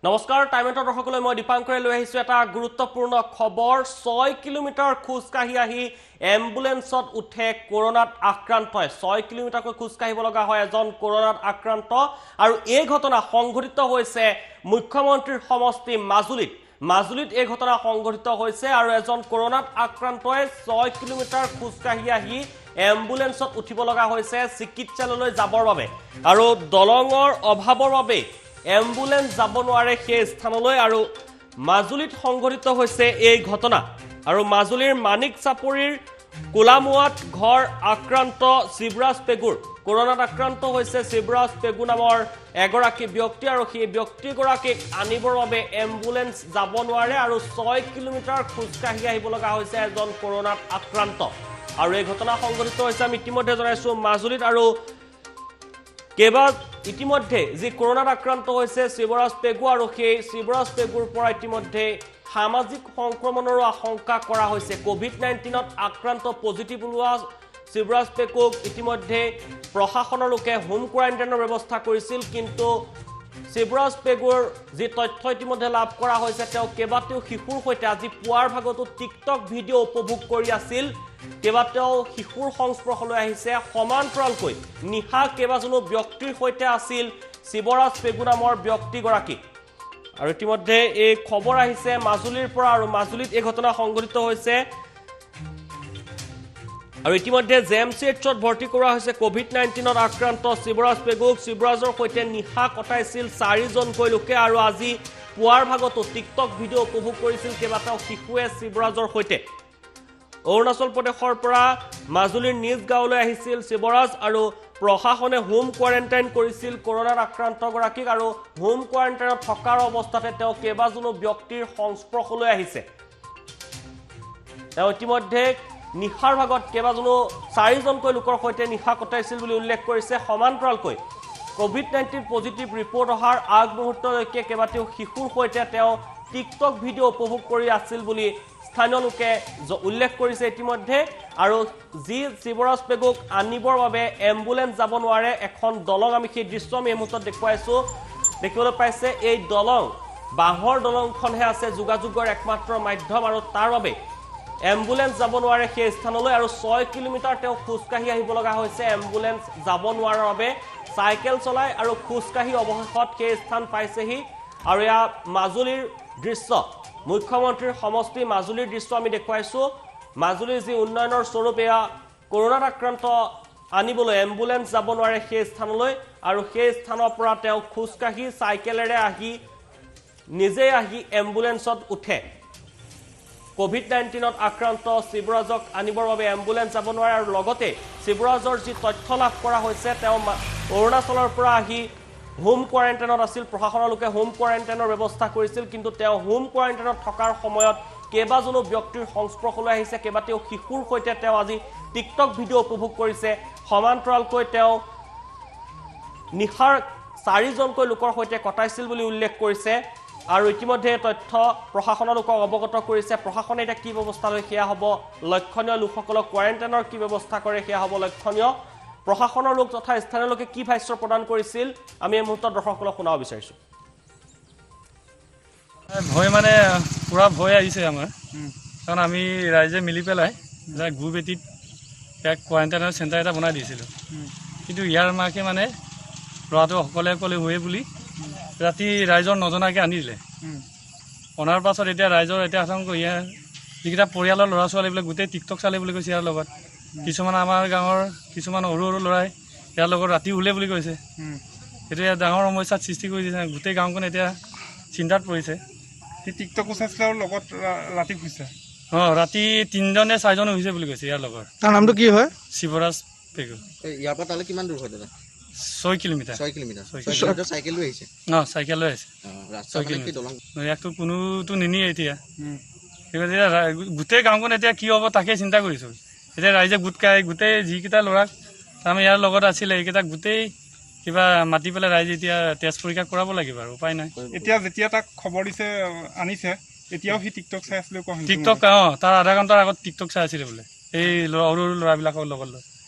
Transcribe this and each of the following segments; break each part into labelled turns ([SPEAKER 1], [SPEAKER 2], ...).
[SPEAKER 1] নমস্কাৰ টাইমেন্টৰ দৰ্শকলৈ মই দীপাংকৰে লৈ আহিছো এটা গুৰুত্বপূৰ্ণ খবৰ। 6 কিলোমিটাৰ খোজকাঢ়ি আহি এম্বুলেন্সত উঠে কৰোনাত আক্ৰান্ত। 6 কিলোমিটাৰকৈ খোজকাঢ়িব লগা হয় এজন কৰোনাত আক্ৰান্ত। আৰু এই ঘটনা সংঘটিত হৈছে মুখ্যমন্ত্ৰীৰ সমষ্টি মাজুলীত। মাজুলীত এই ঘটনা সংঘটিত হৈছে আৰু এজন কৰোনাত আক্ৰান্তই 6 কিলোমিটাৰ খোজকাঢ়ি আহি এম্বুলেন্সত উঠিব লগা হৈছে চিকিৎসালয়লৈ যাবৰ বাবে। আৰু দলঙৰ অভাৱৰ বাবে এম্বুলেন্স যাব নোৱাৰে সেই স্থানলৈ। আৰু মাজুলীত সংঘটিত হৈছে এই ঘটনা। আৰু মাজুলীৰ মানিক চাপৰিৰ কোলামুৱাত ঘৰ আক্ৰান্ত শিৱৰাজ পেগুৰ। কৰোনাত আক্ৰান্ত হৈছে শিৱৰাজ পেগু নামৰ এগৰাকী ব্যক্তি। আৰু সেই ব্যক্তিগৰাকীক আনিবৰ বাবে এম্বুলেন্স যাব নোৱাৰে আৰু 6 কিলোমিটাৰ খোজকাঢ়ি আহিব লগা হৈছে এজন কৰোনাত আক্ৰান্ত। আৰু এই ঘটনা সংঘটিত হৈছে আমি ইতিমধ্যে জনাইছো মাজুলীত। আৰু কেইবা ইতিমধ্যে যি কৰোনাত আক্ৰান্ত হৈছে শিৱৰাজ পেগু, আৰু সেই শিৱৰাজ পেগুৰ পৰা ইতিমধ্যে সামাজিক সংক্ৰমণৰো আশংকা কৰা হৈছে। কোভিড-19ত আক্ৰান্ত পজিটিভ ওলোৱা শিৱৰাজ পেগুক ইতিমধ্যে প্ৰশাসনৰ লোকে হোম কোৱাৰেণ্টাইনৰ ব্যৱস্থা কৰিছিল। কিন্তু শিৱৰাজ পেগুৰ যি তথ্য ইতিমধ্যে লাভ কৰা হৈছে, তেওঁ কেইবাটাও শিশুৰ সৈতে আজি পুৱাৰ ভাগতো টিকটক ভিডিঅ' উপভোগ কৰি আছিল। কেইবাটাও শিশুৰ সংস্পৰ্শলৈ আহিছে। সমান্তৰালকৈ নিশা কেইবাজনো ব্যক্তিৰ সৈতে আছিল শিৱৰাজ পেগু নামৰ ব্যক্তিগৰাকী। আৰু ইতিমধ্যে এই খবৰ আহিছে মাজুলীৰ পৰা। আৰু মাজুলীত এই ঘটনা সংঘটিত হৈছে। আৰু ইতিমধ্যে জে এম চি এইচত ভৰ্তি কৰোৱা হৈছে কোভিড-19ত আক্ৰান্ত শিৱৰাজ পেগুক। শিৱৰাজৰ সৈতে নিশা কটাইছিল চাৰিজনকৈ লোকে। আৰু আজি পুৱাৰ ভাগতো টিকটক ভিডিঅ' উপভোগ কৰিছিল কেইবাটাও শিশুৱে শিৱৰাজৰ সৈতে। অৰুণাচল প্ৰদেশৰ পৰা মাজুলীৰ নিজ গাঁৱলৈ আহিছিল শিৱৰাজ। আৰু প্ৰশাসনে হোম কোৱাৰেণ্টাইন কৰিছিল কৰোনাত আক্ৰান্তগৰাকীক। আৰু হোম কোৱাৰেণ্টাইনত থকাৰ অৱস্থাতে তেওঁ কেইবাজনো ব্যক্তিৰ সংস্পৰ্শলৈ আহিছে। তেওঁ ইতিমধ্যে নিশাৰ ভাগত কেইবাজনো চাৰিজনকৈ লোকৰ সৈতে নিশা কটাইছিল বুলি উল্লেখ কৰিছে। সমান্তৰালকৈ কোভিড-19 পজিটিভ ৰিপৰ্ট অহাৰ আগমুহূৰ্তলৈকে কেইবাটাও শিশুৰ সৈতে তেওঁ টিকটক ভিডিঅ' উপভোগ কৰি আছিল বুলি স্থানীয় লোকে উল্লেখ কৰিছে ইতিমধ্যে। আৰু যি শিৱৰাজ পেগুক আনিবৰ বাবে এম্বুলেন্স যাব নোৱাৰে, এখন দলং, আমি সেই দৃশ্য আমি এই মুহূৰ্তত দেখুৱাইছো, দেখিবলৈ পাইছে। এই দলং, বাঁহৰ দলংখনহে আছে যোগাযোগৰ একমাত্ৰ মাধ্যম। আৰু তাৰ বাবে এম্বুলেন্স যাব নোৱাৰে সেই স্থানলৈ। আৰু 6 কিলোমিটাৰ তেওঁ খোজকাঢ়ি আহিব লগা হৈছে এম্বুলেন্স যাব নোৱাৰাৰ বাবে। চাইকেল চলাই আৰু খোজকাঢ়ি অৱশেষত সেই স্থান পাইছেহি। আৰু এয়া মাজুলীৰ দৃশ্য, মুখ্যমন্ত্ৰীৰ সমষ্টি মাজুলীৰ দৃশ্য আমি দেখুৱাইছো। মাজুলীৰ যি উন্নয়নৰ স্বৰূপ এয়া। কৰোনাত আক্ৰান্ত আনিবলৈ এম্বুলেন্স যাব নোৱাৰে সেই স্থানলৈ। আৰু সেই স্থানৰ পৰা তেওঁ খোজকাঢ়ি চাইকেলেৰে আহি নিজেই আহি এম্বুলেন্সত উঠে। কোভিড-19ত আক্ৰান্ত শিৱৰাজক আনিবৰ বাবে এম্বুলেন্স যাব নোৱাৰে। আৰু লগতে শিৱৰাজৰ যি তথ্য লাভ কৰা হৈছে, তেওঁ অৰুণাচলৰ পৰা আহি হোম কোৱাৰেণ্টাইনত আছিল। প্ৰশাসনৰ লোকে হোম কোৱাৰেণ্টাইনৰ ব্যৱস্থা কৰিছিল। কিন্তু তেওঁ হোম কোৱাৰেণ্টাইনত থকাৰ সময়ত কেইবাজনো ব্যক্তিৰ সংস্পৰ্শলৈ আহিছে। কেইবাটাও শিশুৰ সৈতে তেওঁ আজি টিকটক ভিডিঅ' উপভোগ কৰিছে। সমান্তৰালকৈ তেওঁ নিশাৰ চাৰিজনকৈ লোকৰ সৈতে কটাইছিল বুলি উল্লেখ কৰিছে। আৰু ইতিমধ্যে তথ্য প্ৰশাসনৰ লোকক অৱগত কৰিছে। প্ৰশাসনে এতিয়া কি ব্যৱস্থা লয় সেয়া হ'ব লক্ষণীয়। লোকসকলক কোৱাৰেণ্টাইনৰ কি ব্যৱস্থা কৰে সেয়া হ'ব লক্ষণীয়। প্ৰশাসনৰ লোক তথা স্থানীয় লোকে কি ভাষ্য প্ৰদান কৰিছিল আমি এই মুহূৰ্তত দৰ্শকসকলক শুনাব বিচাৰিছো।
[SPEAKER 2] ভয় মানে পূৰা ভয় আহিছে আমাৰ, কাৰণ আমি ৰাইজে মিলি পেলাই এটা গুবেটিত ইয়াক কোৱাৰেণ্টাইনৰ চেণ্টাৰ এটা বনাই দিছিলোঁ। কিন্তু ইয়াৰ মাকে মানে ল'ৰাটো অকলে অকলে শুৱে বুলি ৰাতি ৰাইজৰ নজনাকৈ আনি দিলে। অনাৰ পাছত এতিয়া ৰাইজৰ এতিয়া আতংক। ইয়াৰ যিকেইটা পৰিয়ালৰ ল'ৰা ছোৱালীবিলাক গোটেই টিকটক চালে বুলি কৈছে ইয়াৰ লগত। কিছুমান আমাৰ গাঁৱৰ কিছুমান সৰু সৰু ল'ৰাই ইয়াৰ লগত ৰাতি শুলে বুলি কৈছে। সেইটো ইয়াত ডাঙৰ সমস্যাৰ সৃষ্টি কৰি দিছে। গোটেই গাঁওখন এতিয়া চিন্তাত পৰিছে।
[SPEAKER 3] সি টিকটকো চাইছিলে আৰু লগত ৰাতি শুইছে।
[SPEAKER 2] অঁ, ৰাতি তিনিজনে চাৰিজন হৈছে বুলি কৈছে ইয়াৰ লগত।
[SPEAKER 4] তাৰ নামটো কি হয়?
[SPEAKER 2] শিৱৰাজ পেগু।
[SPEAKER 5] এই ইয়াৰ পৰা তালৈ কিমান দূৰ হয় দাদা?
[SPEAKER 2] 6 কিলোমিটাৰ।
[SPEAKER 5] 6 কিলোমিটাৰ।
[SPEAKER 2] 6।
[SPEAKER 5] 6 কিলোমিটাৰ চাইকেল লৈ আহিছে?
[SPEAKER 2] অঁ, চাইকেল লৈ আহিছে।
[SPEAKER 5] ৰাস্তা
[SPEAKER 2] 6
[SPEAKER 5] মানে কি
[SPEAKER 2] কিলোমিটাৰ।
[SPEAKER 5] দলং।
[SPEAKER 2] ইয়াকতো কোনোতো নিনিয়ে এতিয়া। সেইবাবে এতিয়া গোটেই গাঁওখন এতিয়া কি হ'ব তাকে চিন্তা কৰিছোঁ। এতিয়া ৰাইজে গোট খাই গোটেই যিকেইটা ল'ৰাক তাৰমানে ইয়াৰ লগত আছিলে, এইকেইটা গোটেই কিবা মাতি পেলাই ৰাইজে এতিয়া তেজ পৰীক্ষা কৰাব লাগিব আৰু উপায় নাই।
[SPEAKER 3] এতিয়া যেতিয়া তাক খবৰ দিছে, আনিছে, এতিয়াও সি টিকটক চাই আছিলে কোৱা শুনিছো।
[SPEAKER 2] টিকটক, অঁ, তাৰ আধা ঘণ্টাৰ আগত টিকটক চাই আছিলে বোলে এই ল'ৰা, সৰু সৰু ল'ৰাবিলাকৰ লগত লৈ।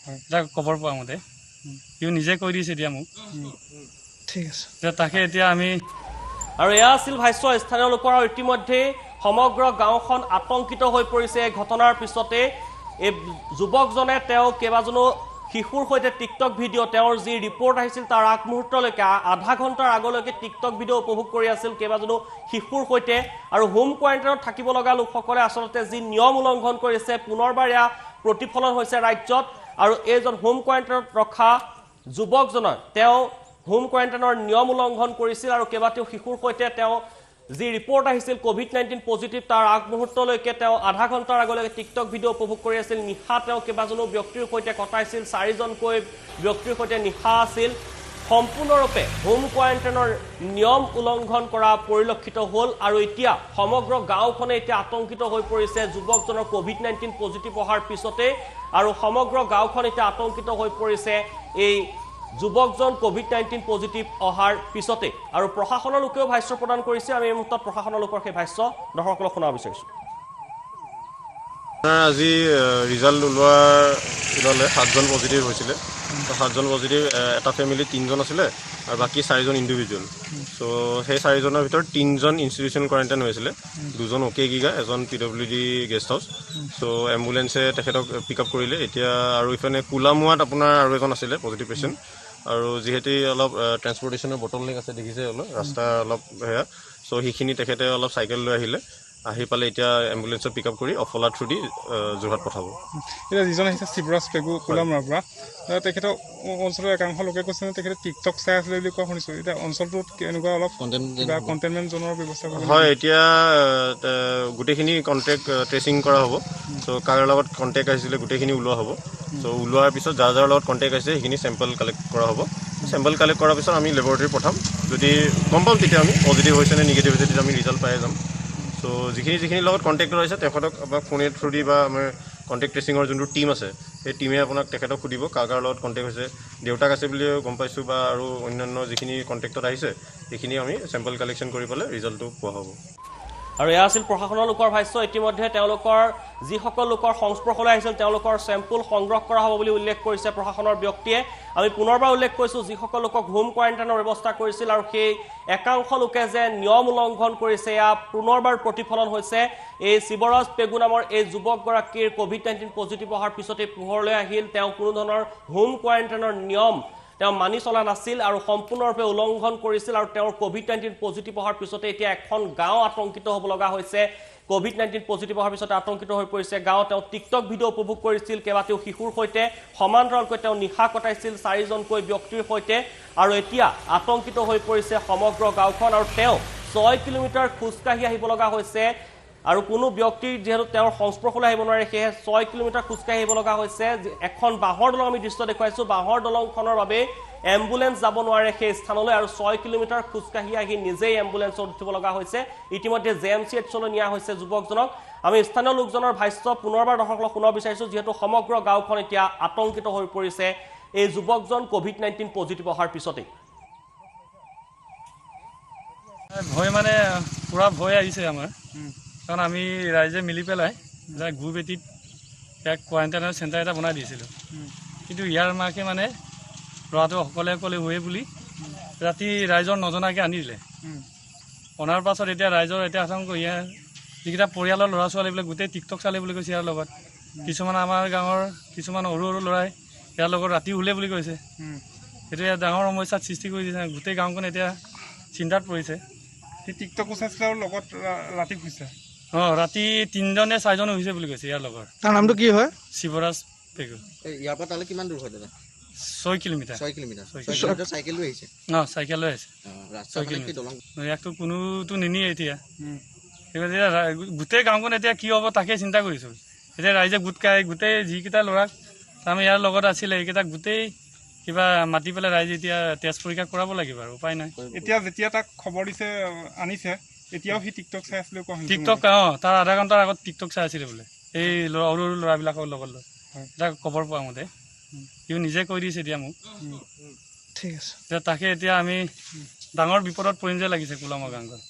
[SPEAKER 2] এটা খবৰ পোৱা মতে সিও নিজে কৈ দিছে এতিয়া মোক।
[SPEAKER 4] ঠিক আছে।
[SPEAKER 2] এতিয়া তাকে এতিয়া আমি
[SPEAKER 1] আৰু এয়া আছিল ভাষ্য স্থানীয় লোকৰ। আৰু ইতিমধ্যে সমগ্ৰ গাঁওখন আতংকিত হৈ পৰিছে এই ঘটনাৰ পিছতে। এই যুৱকজনে তেওঁ কেইবাজনো শিশুৰ সৈতে টিকটক ভিডিঅ', তেওঁৰ যি ৰিপৰ্ট আহিছিল তাৰ আগমুহূৰ্তলৈকে আধা ঘণ্টাৰ আগলৈকে টিকটক ভিডিঅ' উপভোগ কৰি আছিল কেইবাজনো শিশুৰ সৈতে। আৰু হোম কোৱাৰেণ্টাইনত থাকিব লগা লোকসকলে আচলতে যি নিয়ম উলংঘন কৰিছে পুনৰবাৰ এয়া প্ৰতিফলন হৈছে ৰাজ্যত। আৰু এইজন হোম কোৱাৰেণ্টাইনত ৰখা যুৱকজনৰ তেওঁ হোম কোৱাৰেণ্টাইনৰ নিয়ম উলংঘন কৰিছিল আৰু কেইবাটাও শিশুৰ সৈতে তেওঁ যি ৰিপৰ্ট আহিছিল কোভিড-19 পজিটিভ তাৰ আগমুহূৰ্তলৈকে তেওঁ আধা ঘণ্টাৰ আগলৈকে টিকটক ভিডিঅ' উপভোগ কৰি আছিল। নিশা তেওঁ কেইবাজনো ব্যক্তিৰ সৈতে কটাইছিল, চাৰিজনকৈ ব্যক্তিৰ সৈতে নিশা আছিল। সম্পূৰ্ণৰূপে হোম কোৱাৰেণ্টাইনৰ নিয়ম উলংঘন কৰা পৰিলক্ষিত হ'ল। আৰু এতিয়া সমগ্ৰ গাঁওখনে এতিয়া আতংকিত হৈ পৰিছে যুৱকজনৰ কোভিড-19 পজিটিভ অহাৰ পিছতে। আৰু সমগ্ৰ গাঁওখন এতিয়া আতংকিত হৈ পৰিছে এই যুৱকজন কোভিড-19 পজিটিভ অহাৰ পিছতে। আৰু প্ৰশাসনৰ লোকেও ভাষ্য প্ৰদান কৰিছে। আমি এই মুহূৰ্তত প্ৰশাসনৰ লোকৰ সেই ভাষ্য দৰ্শকসকলক শুনাব বিচাৰিছোঁ।
[SPEAKER 4] আজি ৰিজাল্ট ওলালে 7জন পজিটিভ হৈছিলে। 7জন পজিটিভ, এটা ফেমিলিত 3জন আছিলে আৰু বাকী 4জন ইণ্ডিভিজুৱেল। চ' সেই 4জনৰ ভিতৰত 3জন ইনষ্টিটিউশ্যন কোৱাৰেণ্টাইন হৈছিলে, 2জন অ'কে গিগা, এজন PWD guest house. চ' এম্বুলেঞ্চে তেখেতক পিক আপ কৰিলে এতিয়া। আৰু ইফালে কোলামুৱাত আপোনাৰ আৰু এজন আছিলে পজিটিভ পেচেণ্ট। আৰু যিহেতু অলপ ট্ৰেন্সপৰ্টেশ্যনৰ বটল নেক আছে, দেখিছে অলপ ৰাস্তা অলপ সেয়া, চ' সেইখিনি তেখেতে অলপ চাইকেল লৈ আহিলে, আহি পালে এতিয়া এম্বুলেঞ্চত পিক আপ কৰি অফলা থ্ৰু দি যোৰহাট পঠাব।
[SPEAKER 3] এতিয়া যিজন আহিছে শিৱৰাজ পেগু কোলামুৱাৰ পৰা, তেখেতৰ অঞ্চলৰ একাংশ লোকে কৈছে যে তেখেতে টিকটক চাই আছিলে বুলি কোৱা শুনিছোঁ। এতিয়া অঞ্চলটোত কেনেকুৱা অলপ কিবা কণ্টেইনমেণ্ট জ'নৰ ব্যৱস্থা
[SPEAKER 4] হয়? এতিয়া গোটেইখিনি কণ্টেক্ট ট্ৰেচিং কৰা হ'ব। চ' কাৰ লগত কণ্টেক্ট আহিছিলে গোটেইখিনি ওলোৱা হ'ব। চ' ওলোৱাৰ পিছত যাৰ যাৰ লগত কণ্টেক্ট আহিছে সেইখিনি চেম্পল কালেক্ট কৰা হ'ব। চেম্পল কালেক্ট কৰাৰ পিছত আমি লেবৰেটৰী পঠাম। যদি গম পাম তেতিয়া আমি পজিটিভ হৈছে নে নিগেটিভ হৈছে তেতিয়া আমি ৰিজাল্ট পাই যাম। চ' যিখিনি যিখিনিৰ লগত কণ্টেক্ট হৈছে তেখেতক বা ফোনে থ্ৰু দি বা আমাৰ কণ্টেক্ট ট্ৰেচিঙৰ যোনটো টীম আছে সেই টীমে আপোনাক তেখেতক সুধিব কাৰ কাৰ লগত কণ্টেক্ট হৈছে, দেউতাক আছে বুলিও গম পাইছোঁ বা আৰু অন্যান্য যিখিনি কণ্টেক্টত আহিছে সেইখিনি আমি চেম্পল কালেকশ্যন কৰি পেলাই ৰিজাল্টটো পোৱা হ'ব।
[SPEAKER 1] আৰু এয়া আছিল প্ৰশাসনৰ লোকৰ ভাষ্য। ইতিমধ্যে তেওঁলোকৰ যিসকল লোকৰ সংস্পৰ্শলৈ আহিছিল তেওঁলোকৰ চেম্পল সংগ্ৰহ কৰা হ'ব বুলি উল্লেখ কৰিছে প্ৰশাসনৰ ব্যক্তিয়ে। আমি পুনৰবাৰ উল্লেখ কৰিছোঁ, যিসকল লোকক হোম কোৱাৰেণ্টাইনৰ ব্যৱস্থা কৰিছিল আৰু সেই একাংশ লোকে যে নিয়ম উলংঘন কৰিছে এয়া পুনৰবাৰ প্ৰতিফলন হৈছে। এই শিৱৰাজ পেগু নামৰ এই যুৱকগৰাকীৰ কোভিড-19 পজিটিভ অহাৰ পিছতে পোহৰলৈ আহিল তেওঁ কোনো ধৰণৰ হোম কোৱাৰেণ্টাইনৰ নিয়ম তেওঁ মানি চলা নাছিল আৰু সম্পূৰ্ণৰূপে উলংঘন কৰিছিল। আৰু তেওঁৰ কোভিড-19 পজিটিভ অহাৰ পিছতে এতিয়া এখন গাঁও আতংকিত হ'ব লগা হৈছে। কোভিড-19 পজিটিভ অহাৰ পিছতে আতংকিত হৈ পৰিছে গাঁও। তেওঁ টিকটক ভিডিঅ' উপভোগ কৰিছিল কেইবাটাও শিশুৰ সৈতে, সমান্তৰালকৈ তেওঁ নিশা কটাইছিল 4জনকৈ ব্যক্তিৰ সৈতে। আৰু এতিয়া আতংকিত হৈ পৰিছে সমগ্ৰ গাঁওখন। আৰু তেওঁ 6 কিলোমিটাৰ খোজকাঢ়ি আহিব লগা হৈছে আৰু কোনো ব্যক্তিৰ যিহেতু তেওঁৰ সংস্পৰ্শলৈ আহিব নোৱাৰে সেয়েহে 6 কিলোমিটাৰ খোজকাঢ়ি আহিব লগা হৈছে। এখন বাঁহৰ দলং আমি দৃশ্য দেখুৱাইছোঁ, বাঁহৰ দলংখনৰ বাবে এম্বুলেঞ্চ যাব নোৱাৰে সেই স্থানলৈ আৰু 6 কিলোমিটাৰ খোজকাঢ়ি আহি নিজেই এম্বুলেঞ্চত উঠিব লগা হৈছে। ইতিমধ্যে JMCHলৈ নিয়া হৈছে যুৱকজনক। আমি স্থানীয় লোকজনৰ ভাষ্য পুনৰবাৰ দৰ্শকসকলক শুনাব বিচাৰিছোঁ, যিহেতু সমগ্ৰ গাঁওখন এতিয়া আতংকিত হৈ পৰিছে এই যুৱকজন কোভিড-19 পজিটিভ অহাৰ পিছতেই।
[SPEAKER 2] ভয় মানে পুৰা ভয় আহিছে আমাৰ, কাৰণ আমি ৰাইজে মিলি পেলাই এটা গুবেটিত ইয়াক কোৱাৰেণ্টাইনৰ চেণ্টাৰ এটা বনাই দিছিলোঁ। কিন্তু ইয়াৰ মাকে মানে ল'ৰাটো অকলে অকলে হৈয়ে বুলি ৰাতি ৰাইজৰ নজনাকৈ আনি দিলে। অনাৰ পাছত এতিয়া ৰাইজৰ এতিয়া আতংক। ইয়াৰ যিকেইটা পৰিয়ালৰ ল'ৰা ছোৱালীবিলাক গোটেই টিকটক চালে বুলি কৈছে ইয়াৰ লগত। কিছুমান আমাৰ গাঁৱৰ কিছুমান সৰু সৰু ল'ৰাই ইয়াৰ লগত ৰাতি শুলে বুলি কৈছে। সেইটো ইয়াত ডাঙৰ সমস্যাৰ সৃষ্টি কৰি দিছে। গোটেই গাঁওখন এতিয়া চিন্তাত পৰিছে।
[SPEAKER 3] টিকটকো চাইছিলে আৰু লগত ৰাতি শুইছে।
[SPEAKER 2] অঁ, ৰাতি 3জনে 4জন হৈছে বুলি কৈছে ইয়াৰ লগৰ।
[SPEAKER 6] তাৰ নামটো কি হয়?
[SPEAKER 2] শিৱৰাজ পেগু।
[SPEAKER 5] ইয়াৰ পৰা তালৈ কিমান দূৰ হয় দাদা?
[SPEAKER 2] 6 কিলোমিটাৰ।
[SPEAKER 5] 6 কিলোমিটাৰ। 6 কিলোমিটাৰ চাইকেল লৈ আহিছে?
[SPEAKER 2] অঁ, চাইকেল লৈ আহিছে।
[SPEAKER 5] ৰাস্তা মানে কি দলং?
[SPEAKER 2] ইয়াকতো কোনোতো নিনিয়ে এতিয়া। এতিয়া গোটেই গাঁওখন এতিয়া কি হ'ব তাকে চিন্তা কৰিছোঁ। এতিয়া ৰাইজে গোট খাই গোটেই যিকেইটা ল'ৰাক তাৰমানে ইয়াৰ লগত আছিলে এইকেইটা গোটেই কিবা মাতি পেলাই ৰাইজে এতিয়া তেজ পৰীক্ষা কৰাব লাগিব আৰু উপায় নাই।
[SPEAKER 3] এতিয়া যেতিয়া তাক খবৰ দিছে আনিছে এতিয়াও সি টিকটক চাই আছিলে কোৱা শুনিছোঁ।
[SPEAKER 2] টিকটক, অঁ, তাৰ আধা ঘণ্টাৰ আগত টিকটক চাই আছিলে বোলে এই ল'ৰা সৰু সৰু ল'ৰাবিলাকৰ লগত লৈ। এটা খবৰ পোৱা মতে সিও নিজে কৈ দিছে এতিয়া মোক।
[SPEAKER 6] ঠিক আছে।
[SPEAKER 2] এতিয়া তাকে এতিয়া আমি ডাঙৰ বিপদত পৰিম যে লাগিছে কোলামৰ গাঁওখন।